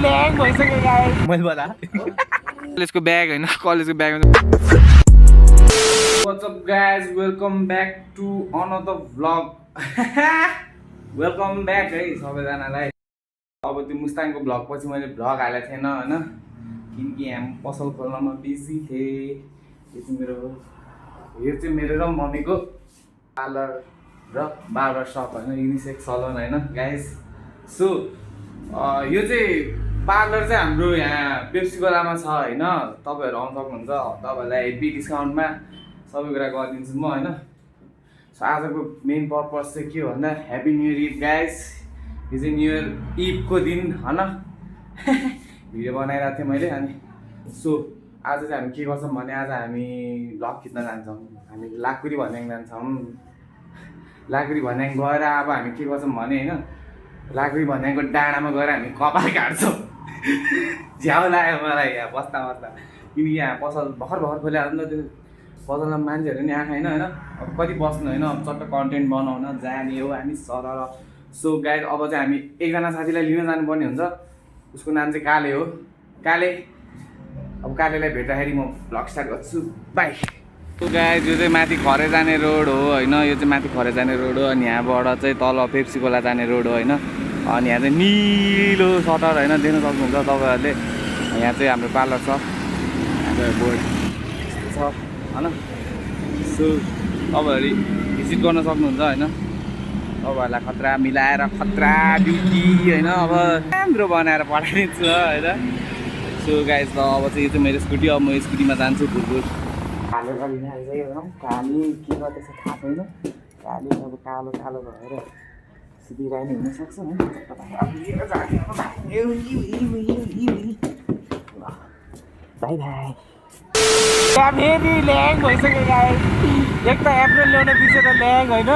ल्याङ भइसक्यो गाइस मैले बोला कलेजको ब्याग हैन कलेजको bag What's up guys, welcome back to another vlog. Welcome back है सबैजनालाई। अब त्यो मुस्ताङको भ्लग पछि मैले भ्लग हालेको थिएन हैन किनकि यहाँ पसल खोल्नमा बिजी थिएँ। यो चाहिँ मेरो र मम्मीको पार्लर र बार्बर शप हैन युनिसेक्स सलुन हैन गाइस। सो यो चाहिँ पार्लर चाहिँ हाम्रो यहाँ पेप्सी गोलामा छ हैन। तपाईहरु आउन सक्नुहुन्छ। तपाईहरुलाई हेभी डिस्काउन्टमा सबै कुरा गरिदिन्छु म हैन। सो आजको मेन पर्पस चाहिँ के भन्दा ह्यापी न्यू इयर गाइस। यो चाहिँ न्यू इयर इभको दिन हैन भिडियो बनाइरहेको थिएँ मैले। अनि सो आज चाहिँ हामी के गर्छौँ भने आज हामी भ्लग खिच्न जान्छौँ। हामी लाकुरी भन्याङ जान्छौँ। लाकुरी भन्याङ गएर अब हामी के गर्छौँ भने हैन लाकुरी भन्याङको डाँडामा गएर हामी कपाल काट्छौँ। झ्याउ लाग्यो मलाई यहाँ बस्दा किनकि यहाँ पसल भर्खर खोल्या हो नि त। त्यो पसलमा मान्छेहरू नि आएन हैन। अब कति बस्नु हैन चट्ट कन्टेन्ट बनाउन जाने हो हामी सरर। सो गाइस अब चाहिँ हामी एकजना साथीलाई लिन जानुपर्ने हुन्छ। उसको नाम चाहिँ काले हो। काले अब कालेलाई भेट्दाखेरि म भ्लग स्टार्ट गर्छु। बाई। सो गाइस यो चाहिँ माथि खरे जाने रोड हो हैन। यो चाहिँ माथि खरे जाने रोड हो। अनि यहाँबाट चाहिँ तल पेप्सी गोला जाने रोड हो हैन। अनि यहाँ चाहिँ निलो सटर हैन देख्न सक्नुहुन्छ तपाईहरुले। यहाँ चाहिँ हाम्रो पार्लर छ। यहाँ चाहिँ बोर्ड छ हैन। सो तपाईहरु भिजिट गर्न सक्नुहुन्छ हैन। तपाईहरुलाई खतरा मिलाएर खतरा ब्युटी हैन अब राम्रो बनाएर पठाइदिन्छु हैन। सो गाइस अब चाहिँ यो चाहिँ मेरो स्कुटी। अब म स्कुटीमा जान्छु भुरभुर। कालो गरिन आइसक्यो हैन। काली के गर्दैछ थाहा छैन। काली अब कालो भएर सिधिरानी हुन सक्छ हैन। By by. यहाँ फेरि ल्याङ भइसक्यो गाइस। एक त एप्रिल ल्याउन बिर्सेर ल्याङ होइन।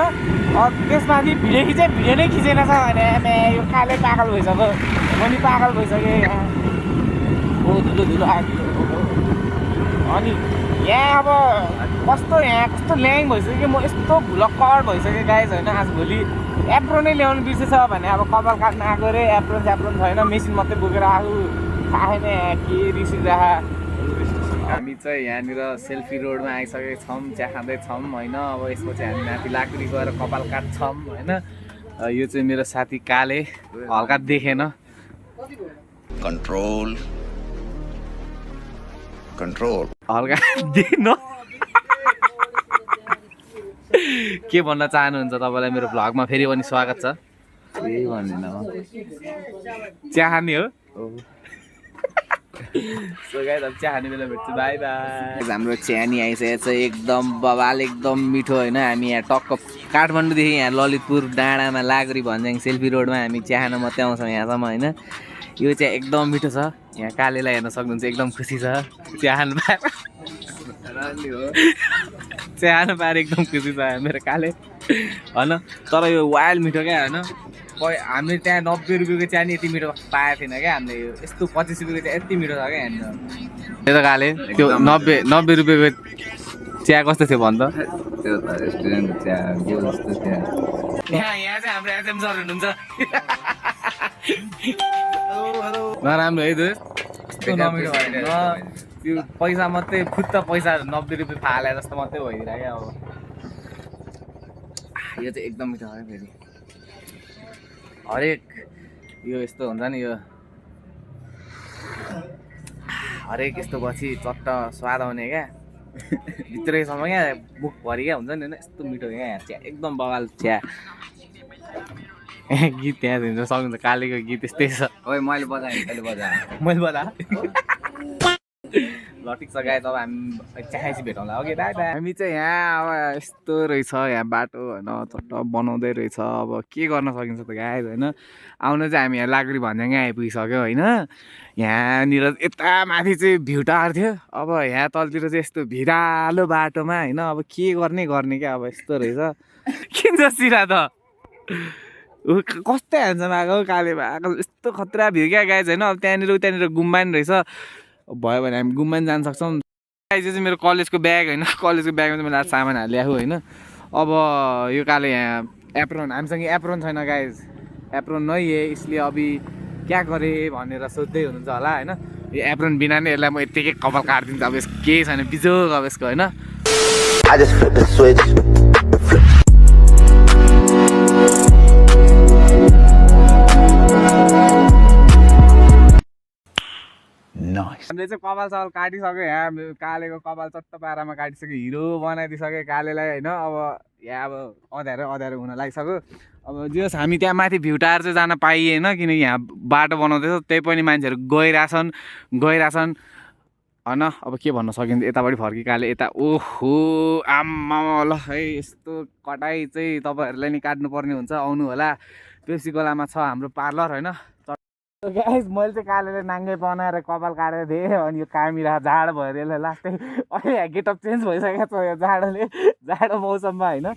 त्यसमाथि भिडियो नै खिचेन छ भने यो काले पागल भइसक्यो। पनि पागल भइसक्यो यहाँ। ओ धुलो आयो। अनि यहाँ अब कस्तो ल्याङ भइसक्यो। म यस्तो भुलक्कड भइसक्यो गाइस होइन। आजभोलि एप्रोन नै ल्याउनु बिर्सेछ भने अब कपाल काट्न आएको रे एप्रोन छैन। मेसिन मात्रै बोकेर आएको थाहा छैन यहाँ के रिसिरहेको। हामी चाहिँ यहाँनिर सेल्फी रोडमा आइसकेका छौँ। चिया खाँदैछौँ होइन। अब यसपछि हामी माथि लाकुरी गएर कपाल काट्छौँ होइन। यो चाहिँ मेरो साथी काले हल्का देखेन। कन्ट्रोल हल्का देख्न के भन्न चाहनुहुन्छ तपाईँलाई मेरो भ्लगमा फेरि पनि स्वागत छ। केही भन्दिनँ म। चिया खाने हो। सो गाइस अब चिया खाने बेला भेट्छु। By by. हाम्रो चियानी आइसकेको छ एकदम बवाल एकदम मिठो होइन। हामी यहाँ टक्क काठमाडौँदेखि यहाँ ललितपुर डाँडामा लाकुरी भन्ज्याङ सेल्फी रोडमा हामी चिया खान मात्रै आउँछौँ यहाँसम्म होइन। यो चिया एकदम मिठो छ। यहाँ कालेलाई हेर्न सक्नुहुन्छ एकदम खुसी छ चिया खानु पाएर। चिया खानु पाएर एकदम खुसी छ मेरो काले होइन। तर यो वाइल्ड मिठो क्या होइन। हामीले त्यहाँ 90 रुपियाँको चिया नि यति मिठो पाएको थिएन क्या। हामीले यो यस्तो 25 रुपियाँको चिया यति मिठो छ क्या यहाँनिर। त्यो त काले त्यो 90 रुपियाँको चिया कस्तो थियो भन् त। त्यो त रेस्टुरेन्ट चिया के जस्तो चिया। यहाँ चाहिँ हाम्रो एचएम सर हुनुहुन्छ। नराम्रो है त्यो नमिठो भएन। त्यो पैसा मात्रै फुत्त पैसा 90 रुपियाँ फाले जस्तो मात्रै भइदिरहेको क्या। अब यो चाहिँ एकदम मिठो हो फेरि हरेक यो यस्तो हुन्छ नि। यो हरेक यस्तो पछि चट्ट स्वाद आउने क्या भित्रैसम्म क्या मुखभरि क्या हुन्छ नि होइन। यस्तो मिठो क्या यहाँ चिया एकदम बवाल चिया। गीत त्यहाँ हिँड्न सक्नुहुन्छ। कालेको गीत यस्तै छ। ओइ मैले बजाएँ मैले बजा ल ठिक छ गाइस। अब हामी चियापछि भेटौँला। Okay bye bye. हामी चाहिँ यहाँ अब यस्तो रहेछ यहाँ बाटो होइन चट्ट बनाउँदै रहेछ। अब के गर्न सकिन्छ त गाइस होइन। आउनु चाहिँ हामी यहाँ लाकुरी भन्ज्याङै आइपुगिसक्यो होइन। यहाँनिर यता माथि चाहिँ भ्यू टावर थियो। अब यहाँ तलतिर चाहिँ यस्तो भिरालो बाटोमा होइन। अब के गर्ने क्या अब यस्तो रहेछ। किन जसिरा त कस्तो ह्यान्डसम आएको काले भएको यस्तो खतरा भ्यू क्या गाइस होइन। अब त्यहाँनिर गुम्बा नि रहेछ। भयो भने हामी गुम्बा नि जान सक्छौँ। गाइस यो चाहिँ मेरो कलेजको ब्याग होइन। कलेजको ब्यागमा चाहिँ मैले आज सामानहरू ल्याएको होइन। अब यो काले यहाँ एप्रोन हामीसँग एप्रोन छैन गाइस। एप्रोन नहीं है इसलिए अभी क्या गरेँ भनेर सोध्दै हुनुहुन्छ होला होइन यो एप्रोन बिना नै यसलाई म यत्तिकै कपाल काटिदिन्छु अब यस केही छैन बिजोग अब यसको होइन I just flip the switch. Nice. हामीले चाहिँ कपाल सपाल काटिसक्यो यहाँ कालेको कपाल चट्ट पारामा काटिसक्यो हिरो बनाइदिइसक्यो कालेलाई होइन अब यहाँ अब अँध्यारो अँध्यारो हुन लागिसक्यो अब जस हामी त्यहाँ माथि भ्यू टावर चाहिँ जान पाइएन किनकि यहाँ बाटो बनाउँदैछ त्यही पनि मान्छेहरू गइरहेछन् होइन अब के भन्न सकिन्छ यतापट्टि फर्किकाले यता ओहो आम्मा ल है यस्तो कटाइ चाहिँ तपाईँहरूलाई नि काट्नुपर्ने हुन्छ आउनु होला पेप्सी गोलामा छ हाम्रो पार्लर होइन गाइस मैले चाहिँ कालेले नाङ्गे बनाएर कपाल काटेको थिएँ अनि यो कामिरा जाडो भएर यसलाई लास्टै अहिले गेटअप चेन्ज भइसकेको छ यो जाडो मौसममा होइन